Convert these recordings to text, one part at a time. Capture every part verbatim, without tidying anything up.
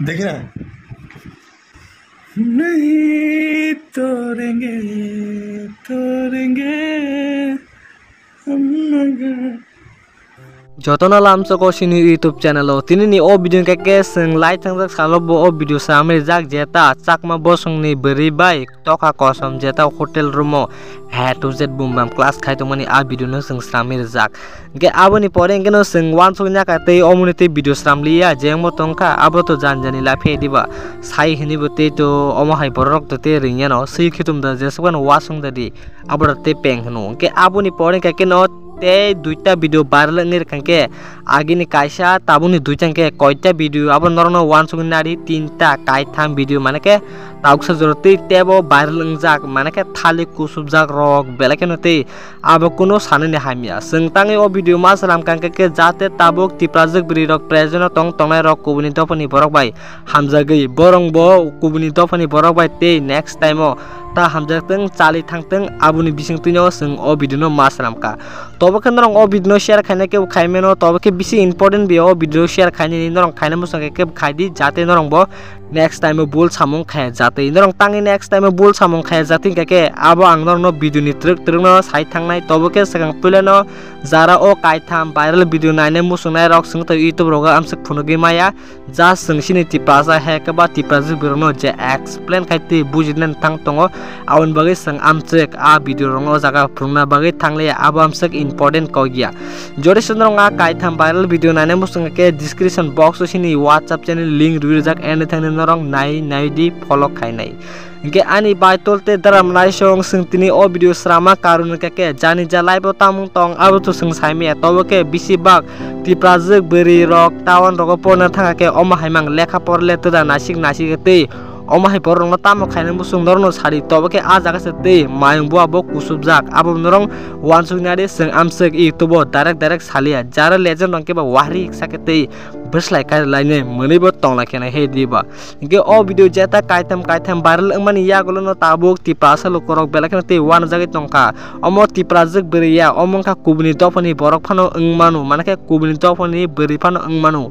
देखना। नहीं तोड़ेंगे, तोड़ेंगे हम मगर। Jotono lamsoko chini YouTube channel o. Tinini o video hwnkhe ke chwng lai thangjak salo bo o video swnamwi rijak, jeta Chakma bosongni bwrwi bai tokha kosom jeta hotel room o A to Z bum bam class khai tongmani a video no chwng swnamwi rijak. Hwnkhe aboni pore hwnkhe no chwng uansukya kha tei omoni tei video swnamliya, jengbo tongkha abo to jani jani laphe diba. Sai hwnwi bo tei to omo hai borok to tei ringya no swi khitum da jesukano uasung da di. Abo da tei peng hwno. Hwnkhe aboni pore hwnkhe no tei duita video viral wngwi rwkha hwnkhe agini kaisa tabukni duita hwnkhe koita video abo norokno uansukwi nari tinta kaitham video mane khe tauksa jora tei tebo viral wngjak mane khe thalik kusubjak rok belai kheno tei abo kuno sanani hamya. Chwng tangwi o video ma swnamkha hwnkhe khe jate tabuk Tiprajwk bwrwi rok present o tong tongnai rok kubuni dophani borok bai hamjagwi borong bo kubuni dophani borok bai tei next time o ta hamjak tong chali thang tong aboni bising twino chwng o video no ma swnamkha. Tobo khe norok o video no share khaina khe khaimano tobo khe bisi important bi o video share khainani norok khaina muchung khe khe khaidi jate norok bo next time o bul samung khaya jatwi norok tangwi next time o bul samung khaya jatwi hwnkhe khe abo ang norokno video ni twrwk twrwkno sai thangnai tobo khe swkang puilano jara o kaitham viral video naina muchungnai rok swngtwi YouTube rogo amswk phunugwi maya. Just chwng chini Tiprasa hai khe ba Tiprasa borokno je explain khai twi bujinani thang tongo, aboni bagwi chwng amswk a video rokno o jaga phunukna bagwi thangliya, abo amswk important kok ya. Jodi se norok a kaitham viral video naina muchung khe description box o chini WhatsApp channel link rwi rijak, anything norok nai nai di follow khainai. Hingke ani Baitol tei Dram Naisong chwng tini o video srama karun hingke ke jani ja live o tamung tong abo to chwng saimaya tobo ke bisi bak Tiprajwk bwrwi rok town rogo porna thangkha ke omo hai mang lekha porle twda nasik nasik tei omo hai borok rokno tamo khainai muchung norokno sadi tobo ke ah jaga se tei mayung bua bo kusubjak abo norok uansuk nai de chwng amswk YouTube o direct direct salia jara legend rok khe ba wahri sakhe tei bwslai kai lainai mwnwi bo tongla khe nai he diba. Hingke o video jeta kaitham kaitham viral wngmani yagulono tabuk Tiprasa lukurok belai kheno tei uanajagwi tongkha. Omo Tiprajwk bwrwi ya, omo wngkha kubuni dophani borok phano wngmano, manakhe kubuni dophani bwrwi phano wngmano.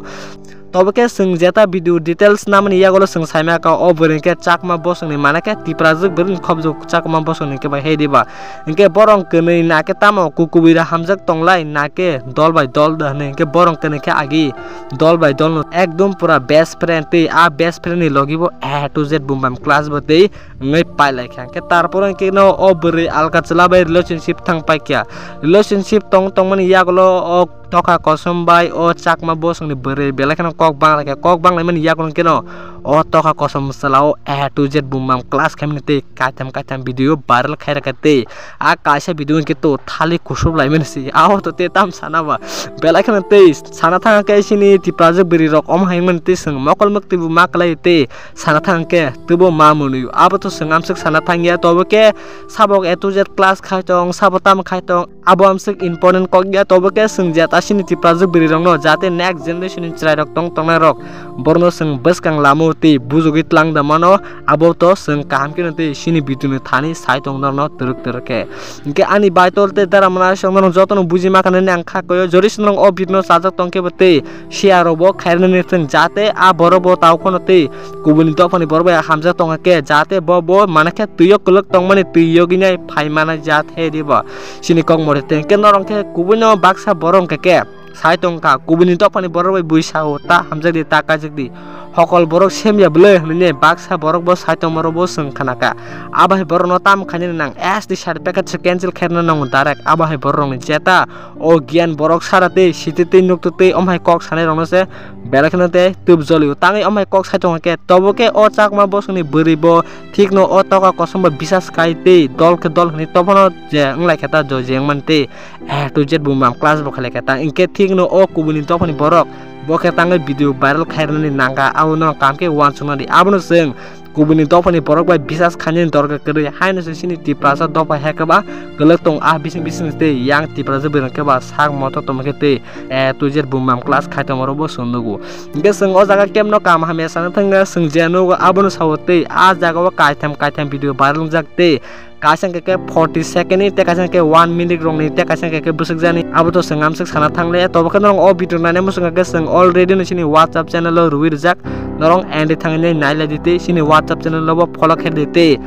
Tobo khe chwng jeta video details namani yagulo chwng saimaka o bwrwi hingke Chakma bosongni, manakhe Tiprajwk bwrwini khobjok Chakma bosongni hingke bai he diba. Hingke borok kwnwi nakhe tamo kukubui da hamjak tonglai, nakhe dol bai dol da hwnwi hingke borok kwnwi khe agi dol bai dol no ekdom pura best friend tei a best friend ni logi bo A to Z bum bam class bo tei wngwi pailai kha. Hingke tarpor hingke no o bwrwi alka chwla bai relationship thang pai kha. Relationship tong tongmani yagulo o tokha kosom bai o Chakma bosongni bwrwi belai kheno kok bang lai kha. Kok bang laimani yagulo hingke no o tokha kosom chwla o A to Z bum bam class khaimani tei kaitham kaitham video viral khai rwkha tei a kaisa video hingke to thali kusup laimani se, abo to tei tam sana ba. Belai kheno tei sana thang khe chini Tiprajwk bwrwi rok omo hai mani tei chwng mokol mwktwi bo ma kwlai tei sana thang khe teibo ma mwnwi. Abo to chwng amswk sana thang ya, tobo khe sabo A to Z class khai tong, sabo tamo khai tong, abo amswk important kok ya, tobo khe chwng jeta chini Tiprajwk bwrwi rokno jate next generation ni chwrai rok tong tongnai rok borokno chwng bwskang lama o tei bujogwi tlang da mano. Abo to chwng kaham khe no tei chini video ni thani sai tong norno twrwk twrwk khe. Hingke ani Baitol tei Dara Mwnai song norok jotono buji ma kha nini ang kha koyo. Jori se norok o video no chajak tong khe bo tei share rok bo khairani thwng jate a borok bo tao kheno tei kubuni dophani borok bai hamjak tong khe jate bo bo mana khe twi o kwlwk tongmani twi yogwi nai phai mana jat he di bo. Chini kok mori tei hingke norok khe kubui no baksa borok hingke khe. Sai tongkha, kubuni dophani borok bai bui sao, ta hamjakdi, ta kaijakdi. Hokol borok semya bwle hwnwi baksa borok bo sai tongma rok bo chwng khnakha. Abo hai borok no tamo khainani nang S T certificate se cancel khairwna nango direct. Abo hai borok rokni jeta o giyan borok sara tei siti tei nukto tei omo hai kok sanai rokno se belai kheno tei twb jolio. Tangwi omo hai kok sai tongkha khe tobo khe o Chakma bosongni bwrwi bo thikno o toka kosom bo bisas khai tei dol khe dol hwnwi tophano je wnglaikha ta joi je wngmani tei A to Z bum bam class bo khlai khe ta. Hingke thikno o kubuni dophani borok bo khe tangwi video viral khairani nangkha. Abo norok kaham khe uansukna di. Abono chwng kubuni dophani borok bai bisas khainani dorkar kwrwi. Haino se chini Tiprasa dopha he khe ba kwlwk tong a bising bising tei yang Tiprasa bwrwi khe ba sak moto tongma khe tei A to Z bum bam class khai tongma rok bo chwng nugo. Hingke chwng o jaga kemno kam hamya sana thangna chwng je nugo abono sao tei a jaga o kaitham kaitham video viral wngjak tei Kaisa hwnkhe khe forty second ni, tei kaisa hwnkhe one minute rokni, tei kaisa hwnkhe khe bwswk jani, abo to chwng amswk sana thangle. Tobo khe norok o video nainai muchung khe chwng already no chini WhatsApp channel o rwi rijak, norok and thangwi nai lai di tei chini WhatsApp channel no bo follow khe di tei.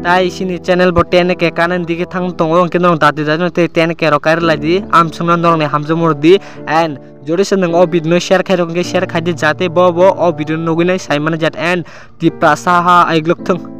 Tai chini channel bo ten K kanani digi thang tongo, hwnkhe norok dati dati no tei ten K rok kairi lai di, amswkno norokni hamjakma rw di. And jodi se nwng o video no share khai rok hwnkhe share khai di, jate bo bo o video no nugwi nai sai mani jat and Tiprasa ha aiglok thung.